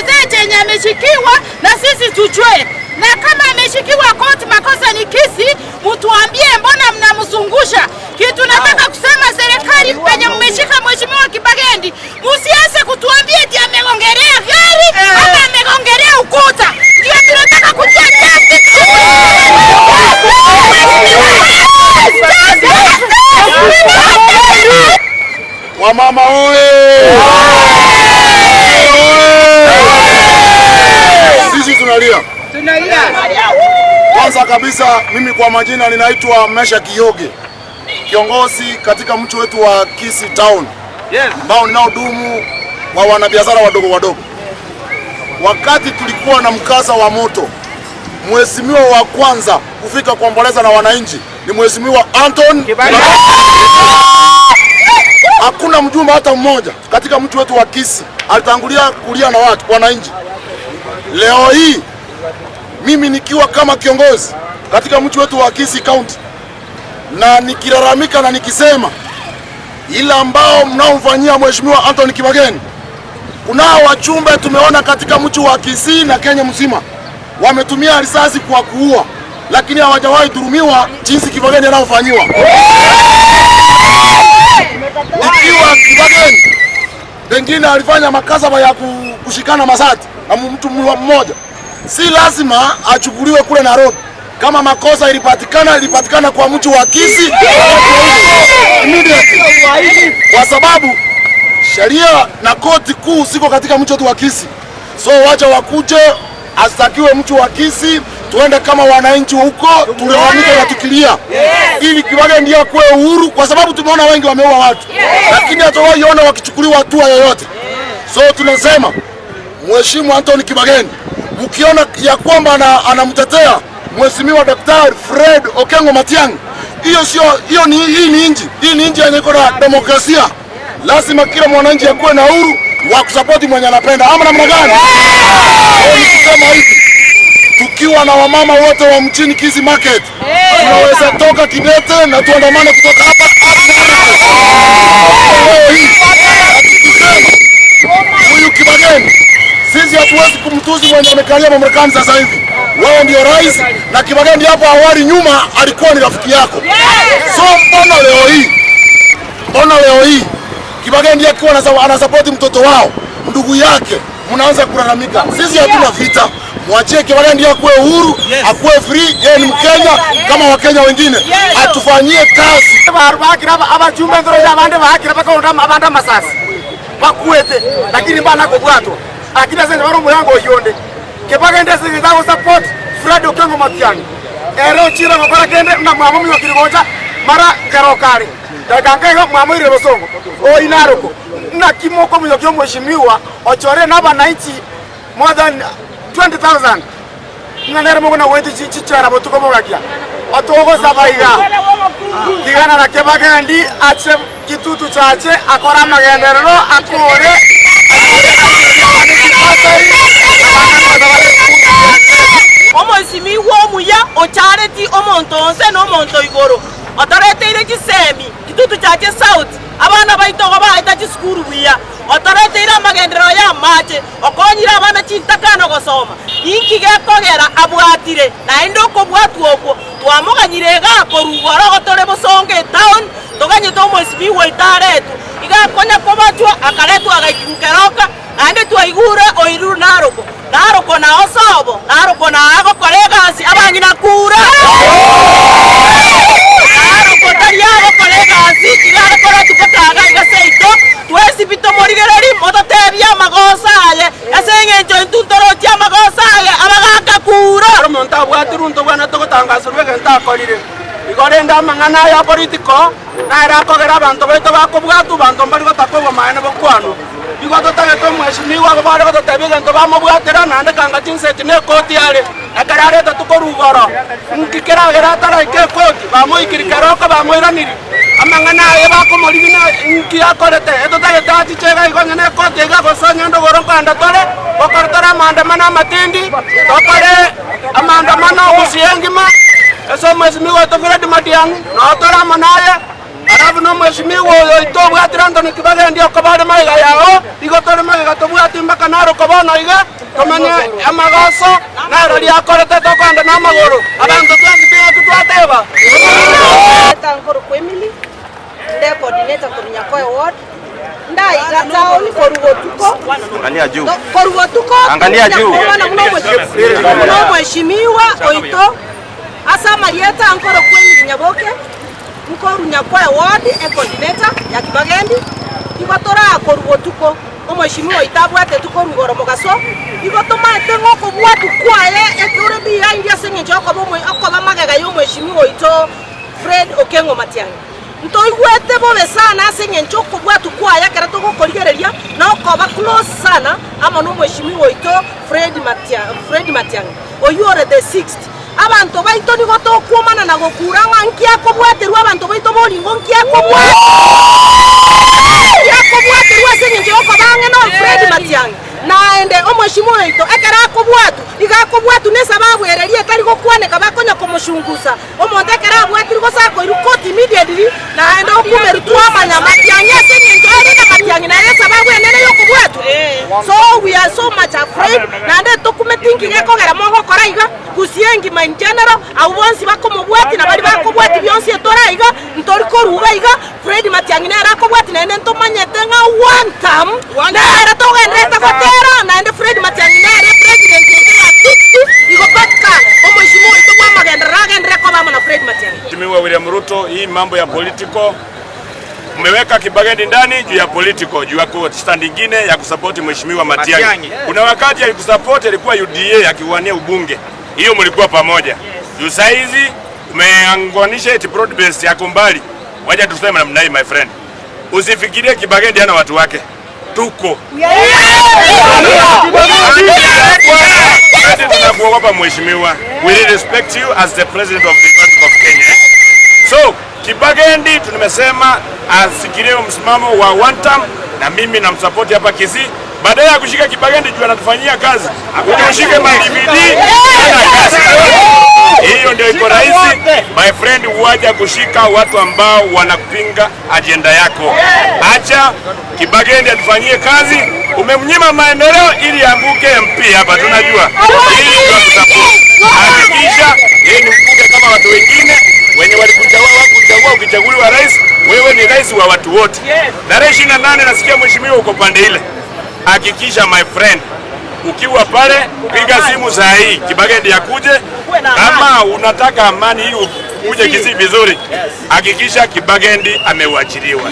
Atuelezee chenye ameshikiwa na sisi tujue, na kama ameshikiwa koti makosa ni Kisii, mtuambie, mbona mnamzungusha? Kitu nataka kusema serikali, penye mmeshika mheshimiwa Kibagendi, musianze kutuambia eti amegongerea gari ama amegongerea ukuta. Ndio tunataka kujua justice. Wamama oye! Sisi tunalia. Kwanza kabisa mimi kwa majina ninaitwa Mesha Kiyoge, kiongozi katika mji wetu wa Kisii Town ambao ninaodumu wa wanabiashara wadogo wadogo. Wakati tulikuwa na mkasa wa moto, mheshimiwa wa kwanza kufika kuomboleza na wananchi ni mheshimiwa Anton Hakuna mjumbe hata mmoja katika mji wetu wa Kisii alitangulia kulia na watu wananchi. Leo hii mimi nikiwa kama kiongozi katika mji wetu wa Kisii County na nikilalamika na nikisema ila ambao mnaomfanyia mheshimiwa Anthony Kibageni, kunao wachumbe tumeona katika mji wa Kisii na Kenya mzima wametumia risasi kwa kuua, lakini hawajawahi dhurumiwa jinsi Kibageni anaofanyiwa. Ikiwa Kibageni pengine alifanya makasaba ya kushikana masati na mtu mmoja, si lazima achukuliwe kule Nairobi. Kama makosa ilipatikana, ilipatikana kwa mji wa Kisii immediately, kwa sababu sheria na koti kuu siko katika mji wetu wa Kisii. So wacha wakuje, astakiwe mtu wa Kisii, tuende kama wananchi huko tulalamike na tukilia, ili Kibageni ndiye akuwe uhuru, kwa sababu tumeona wengi wameua watu, lakini hatuwahi ona wakichukuliwa hatua yoyote. So tunasema Mheshimu Anthony Kibageni, mkiona ya kwamba anamtetea Mheshimiwa Daktari Fred Okengo Matiang'i, hiyo sio hiyo, ni hii ni inji hii ni inji yenye iko na demokrasia. Lazima kila mwananchi akuwe na uhuru wa kusapoti mwenye anapenda, ama namna gani? Nikisema hivi, tukiwa na wamama wote wa mchini Kisii Market, tunaweza toka kidete na tuandamane kutoka hapa hadi leo hii. Huyu Kibageni sisi hatuwezi kumtuzi mwenye amekalia mamlakani sasa hivi. Wewe ndio rais na Kibageni hapo awali nyuma alikuwa ni rafiki yako. So mbona leo hii, mbona leo hii Kibageni akiwa anasapoti mtoto wao ndugu yake, mnaanza kulalamika? Sisi hatuna vita, mwachie Kibageni akuwe uhuru, akuwe free. Yeye ni Mkenya kama Wakenya wengine, atufanyie kazi. Abachumbe abande baakira bakaonda abande amasasi bakwete, lakini mbana kobwatwa lakini ase bare omoyango oyonde Kibageni ase eng'encho agosupport Fred Okengo Matiang'i ere ochire gokora kende buna mwamomiyokire gocha mara nkeroka are dakika nka igo mwamoirire bosongo oyi naroko naki mokomoyokia omweshimiwa ochorire na abananchi more than 20,000 ng'a nere mogona goetia chichera botuko bogakia otogosaba iga tigana na Kibagendi ache kitutu chache akore amagenderero akore Omoisimigwa omuya ochareti omonto onse na omonto igoro, otoreteire chisemi, kitutu chache south, abana baito igo baeta chisukuru buya, otoreteire amagenderero y'amache, okonyire abana chintakana gosoma. Inki gekogera abwatire naende okobwatwa okwo twamoganyire igaa korwa igoro igo tore bosongo etown, toganyete omoisimigwa oito aretwe. Iga akonya kobachwa akaretwa agaikigwa keroka, naende twaigure oirure narokwo. Narokwo nao sobo, narokwo nao agokora egasi, abang'ina kura. Narokwo tari agokora egasi, iga agokora mpaka iga iga seito, twensi pi tomorigererie, mototebie amagoso aye, ase eng'encho intwe ntoroche amagoso aye, abagaka kura. Ekero omonto abwatirwe ntobwenerete gotangaserwa egento akorire. Igo rende amang'ana aya a political nere akogera abanto baito bakobwatwa, banto mbari gotaka obomaene bokwanwe. Igo totagete omweshimiwa abwo bare gototebia egento bamobwatera, naende kanga chinsa echi nekoti are, ekero aretetwe korwa igoro, nki keragere ataraika ekoti? Bamoikiri keroko bamoiranirie amang'ana aye bakomorigina nki akorete. Etotagete achiche iga igo onye nekoti iga gose onye ndogoro nkogenda tore, gokora tore amaandamano amatindi, tokore amaandamano gusii engima, ase omweshimiwa oito Fred Matiang'i, noo tore amo naye. Alafu nomweshimiwa oyo oito obwatire Anthony Kibagendi okoba are magega yao, igo tore magega tobwati mpaka. Narok bono iga, tomanye amagoso narori akorete tokogenda namagoro, abanto twensi ting'aki twateba. Eta nkorokwa Emily, nde coordinator korwa Nyakoe ward, ndaiga town korwa botuko, Angalia juu. korwa botuko Angalia juu. buna omweshimiwa oito ase amarieta nkorokwa Emily Nyaboke, nkorwa Nyakoe ward ecoordinator ya Kibagendi, igo torakorwa botuko. Omweshimiwa oito abwatetwe korwa igoro mogaso, igo tomaete ng'a okobwatwa kwaye ekore behind ase engencho y'okoba omo okoba magega y'omweshimiwa oito Fred Okengo Matiang'i. Ntoigwete bobe sana ase engencho okobwatwa kwaye ekero togokorigereria na okoba close sana amo nomweshimiwa oito Fred Matia Fred Matiang'i oyio ore the sixth. Abanto baito nigo tokwomana na gokura ng'a nki akobwaterwa abanto baito boringo nki akobwaterwa ase engencho y'okoba ang'e na Fred Matiang'i. Naende omweshimiwa oito ekero akobwatwa iga akobwatwa nesababu ereria etari gokwaneka bakonya komoshungusa omonto ekero abwatirwe gose akoirwa court immediately naende okumerwa twamanya Matiang'i ase engencho ere na Matiang'i nere esababu enene yokobwatwa so we are so much afraid naende tokumeti nki gekogera mogokora iga. Gusii engima in general, abwo bonsi bakomobwatia na baria bakobwatia bionsi etore aiga, ntori koruga iga, Fred Matiang'i nere akobwatia naende ntomanyete ng'a one term nere togendererete gotera naende Fred Matiang'i nere president oito ya sixth igo mpaka omoishimiwa oito bwa amagenderero agenderere koba amo na Fred Matiang'i. Mheshimiwa William Ruto, hii mambo ya political mmeweka Kibagendi ndani juu ya political, juu ya stand ingine ya kusapoti mheshimiwa Matiang'i. Kuna wakati alikusapoti alikuwa UDA akiwania ubunge, hiyo mlikuwa pamoja. Juu saizi umeanganisha eti broad based yako mbali. Wacha tuseme namna hii my friend, usifikirie Kibagendi hana watu wake, tuko tunakuogopa mheshimiwa. We respect you as the president of the Republic of Kenya. So Kibagendi tumesema asikilie msimamo wa one term, na mimi namsupport hapa Kisii. Badala ya kushika Kibagendi juu anatufanyia kazi, uje ushike ma-DVD ana kazi hiyo ndio iko rahisi. My friend, waja kushika watu ambao wanapinga ajenda yako. Acha Kibagendi atufanyie kazi. Umemnyima maendeleo ili anguke MP hapa, tunajua ili tunakusupport. Hakikisha yeye ni mbunge kama watu wengine wenye walikuchagua wakuchagua. Ukichaguliwa rais, wewe ni rais wa watu wote. Tarehe 28 nasikia mheshimiwa uko pande ile. Hakikisha my friend, ukiwa pale piga simu saa hii Kibagendi akuje. Kama unataka amani ili uje Kisii vizuri, hakikisha Kibagendi amewachiliwa.